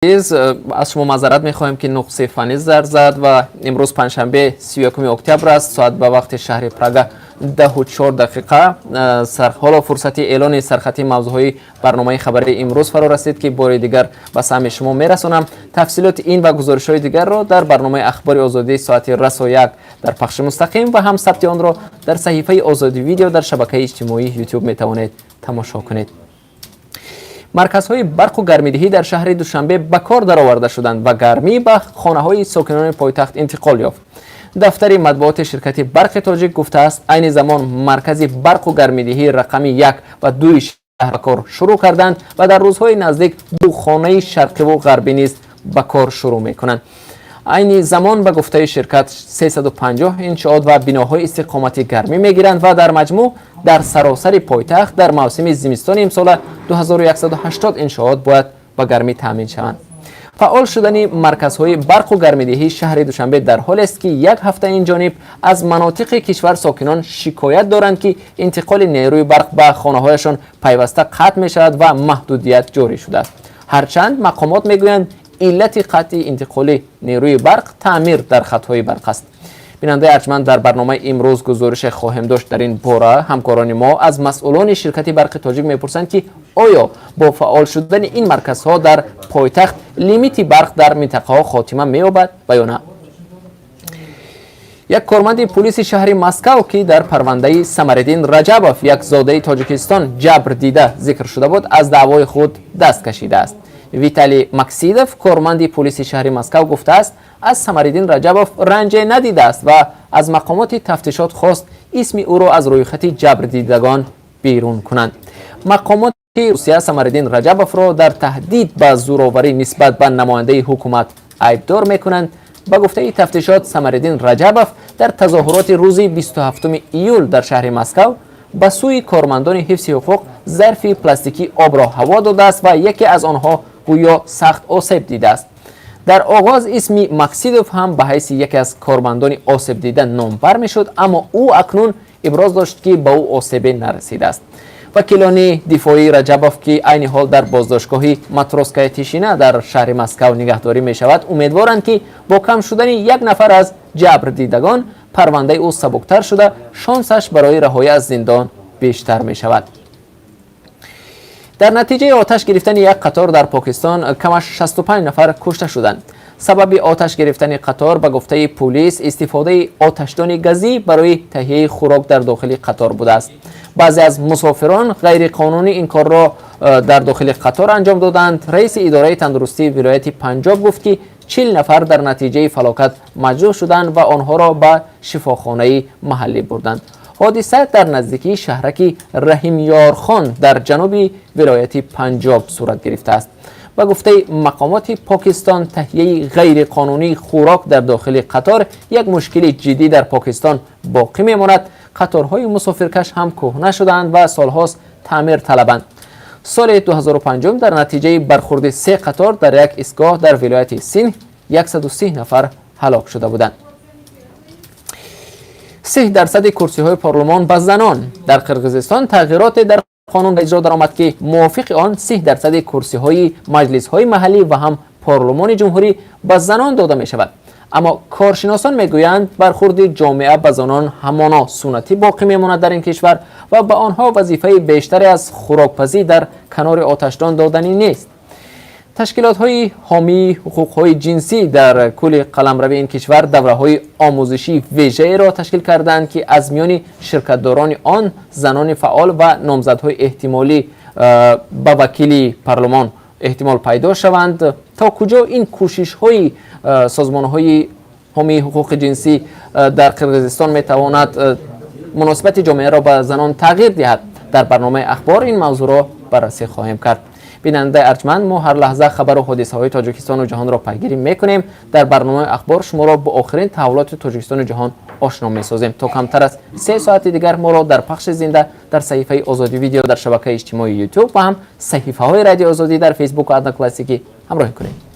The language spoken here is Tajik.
Азиз, аз шумо маъзарат мехоҳем, ки нуқси фаннӣ сар зад. Ва имрӯз панҷшанбе, 31 октябр аст, соат ба вақти шаҳри Прага 10:04. Ҳоло фурсати эълони сархати мавзӯъҳои барномаи хабарии имрӯз фаро расид, ки бори дигар ба самъи шумо мерасонам. Тафсилоти ин ва гузоришҳои дигарро дар барномаи Ахбори Озодӣ соати расо 1 дар пахши мустақим ва ҳам сабти онро дар саҳифаи Озодӣ Видео дар шабакаи иҷтимоии Ютуб метавонед тамошо кунед. Марказҳои барқу гармидиҳӣ дар шаҳри Душанбе ба кор дароварда шуданд ва гармӣ ба хонаҳои сокинони пойтахт интиқол ёфт. Дафтари матбуоти ширкати Барқи Тоҷик гуфтааст, айни замон маркази барқу гармидиҳӣ рақами як ва дуи шаҳр ба кор шурӯъ карданд ва дар рӯзҳои наздик ду хонаи шарқиву ғарбӣ низ ба кор шурӯъ мекунанд. Айни замон, ба гуфтаи ширкат, 350 иншоот ва биноҳои истиқоматӣ гармӣ мегиранд ва дар маҷмӯъ дар саросари пойтахт дар мавсими зимистони имсола 2180 иншоот бояд ба гармӣ таъмин шаванд. Фаъол шудани марказҳои барқу гармидиҳии шаҳри Душанбе дар ҳолест, ки як ҳафта ин ҷониб аз манотиқи кишвар сокинон шикоят доранд, ки интиқоли нерӯи барқ ба хонаҳояшон пайваста қатъ мешавад ва маҳдудият ҷорӣ шудааст. Ҳарчанд мақомот мегӯянд, иллати қатъи интиқоли нерӯи барқ таъмир дар хатҳои барқ аст. Бинандаи арҷманд, дар барномаи имрӯз гузорише хоҳем дошт дар ин бора. Ҳамкорони мо аз масъулони ширкати Барқи Тоҷик мепурсанд, ки оё бо фаъол шудани ин марказҳо дар пойтахт лимити барқ дар минтақаҳо хотима меёбад ва ё на. Як корманди пулиси шаҳри Москав, ки дар парвандаи Самариддин Раҷабов, як зодаи Тоҷикистон, ҷабр дида зикр шуда буд, аз даъвои худ даст кашидааст. Виталий Максидов, корманди пулиси шаҳри Москав, гуфтааст, аз Самариддин Раҷабов ранҷе надидааст ва аз мақомоти тафтишот хост, исми ӯро аз рӯйхати ҷабрдидагон берун кунанд. Мақомоти Русия Самариддин Раҷабовро дар таҳдид ба зӯроварӣ нисбат ба намояндаи ҳукумат айбдор мекунанд. Ба гуфтаи тафтишот, Самариддин Раҷабов дар тазоҳуроти рӯзи 27 июл дар шаҳри Москав ба сӯи кормандони ҳифзи ҳуқуқ зарфи пластикӣ обро ҳаво додааст ва яке аз онҳо гӯё сахт осеб дидааст. Дар оғоз исми Максидов ҳам ба ҳайси яке аз кормандони осебдида номбар мешуд, аммо ӯ акнун иброз дошт, ки ба ӯ осебе нарасидааст. Вакилони дифоии Раҷабов, ки айни ҳол дар боздоштгоҳи Матросская Тишина дар шаҳри Москав нигаҳдорӣ мешавад, умедворанд, ки бо кам шудани як нафар аз ҷабрдидагон парвандаи ӯ сабуктар шуда, шонсаш барои раҳоӣ аз зиндон бештар мешавад. Дар натиҷаи оташ гирифтани як қатор дар Покистон камаш 65 нафар кушта шуданд. Сабаби оташ гирифтани қатор, ба гуфтаи пулис, истифодаи оташдони газӣ барои таҳияи хӯрок дар дохили қатор будааст. Баъзе аз мусофирон ғайриқонунӣ ин корро дар дохили қатор анҷом доданд. Раиси идораи тандурустии вилояти Панҷоб гуфт, ки 40 нафар дар натиҷаи фалокат маҷрӯҳ шуданд ва онҳоро ба шифохонаи маҳаллӣ бурданд. Ҳодиса дар наздикии шаҳраки Раҳимёрхон дар ҷануби вилояти Панҷоб сурат гирифтааст. Ба гуфтаи мақомоти Покистон, таҳияи ғайриқонунии хӯрок дар дохили қатор як мушкили ҷиддӣ дар Покистон боқӣ мемонад. Қаторҳои мусофиркаш ҳам кӯҳна шудаанд ва солҳост таъмир талабанд. Соли 2005 дар натиҷаи бархурди се қатор дар як истгоҳ дар вилояти Синд 130 нафар ҳалок шуда буданд. 30 дарсади курсиҳои парлумон ба занон. Дар Қирғизистон тағйироте дар қонун ба иҷро даромад, ки мувофиқи он 30 дарсади курсиҳои маҷлисҳои маҳаллӣ ва ҳам парлумони ҷумҳурӣ ба занон дода мешавад. Аммо коршиносон мегӯянд, бархурди ҷомеа ба занон ҳамоно суннатӣ боқӣ мемонад дар ин кишвар ва ба онҳо вазифаи бештаре аз хӯрокпазӣ дар канори оташдон доданӣ нест. Ташкилотҳои ҳомии ҳуқуқҳои ҷинсӣ дар кулли қаламрави ин кишвар давраҳои омӯзишии вежаеро ташкил карданд, ки аз миёни ширкатдорони он занони фаъол ва номзадҳои эҳтимолӣ ба вакили парлумон эҳтимол пайдо шаванд. То куҷо ин кӯшишҳои созмонҳои ҳомии ҳуқуқи ҷинсӣ дар Қирғизистон метавонад муносибати ҷомеаро ба занон тағйир диҳад, дар барномаи Ахбор ин мавзӯъро баррасӣ хоҳем кард. Бинандаи арҷманд, мо ҳар лаҳза хабару ҳодисаҳои Тоҷикистону ҷаҳонро пайгирӣ мекунем. Дар барномаи Ахбор шуморо бо охирин таҳаввулоти Тоҷикистону ҷаҳон ошно месозем. То камтар аз 3 соати дигар моро дар пахши зинда дар саҳифаи Озодӣ Видео дар шабакаи иҷтимоии Ютуб ва ҳам саҳифаҳои Радиои Озодӣ дар Фейсбуку Одноклассники ҳамроҳӣ кунед.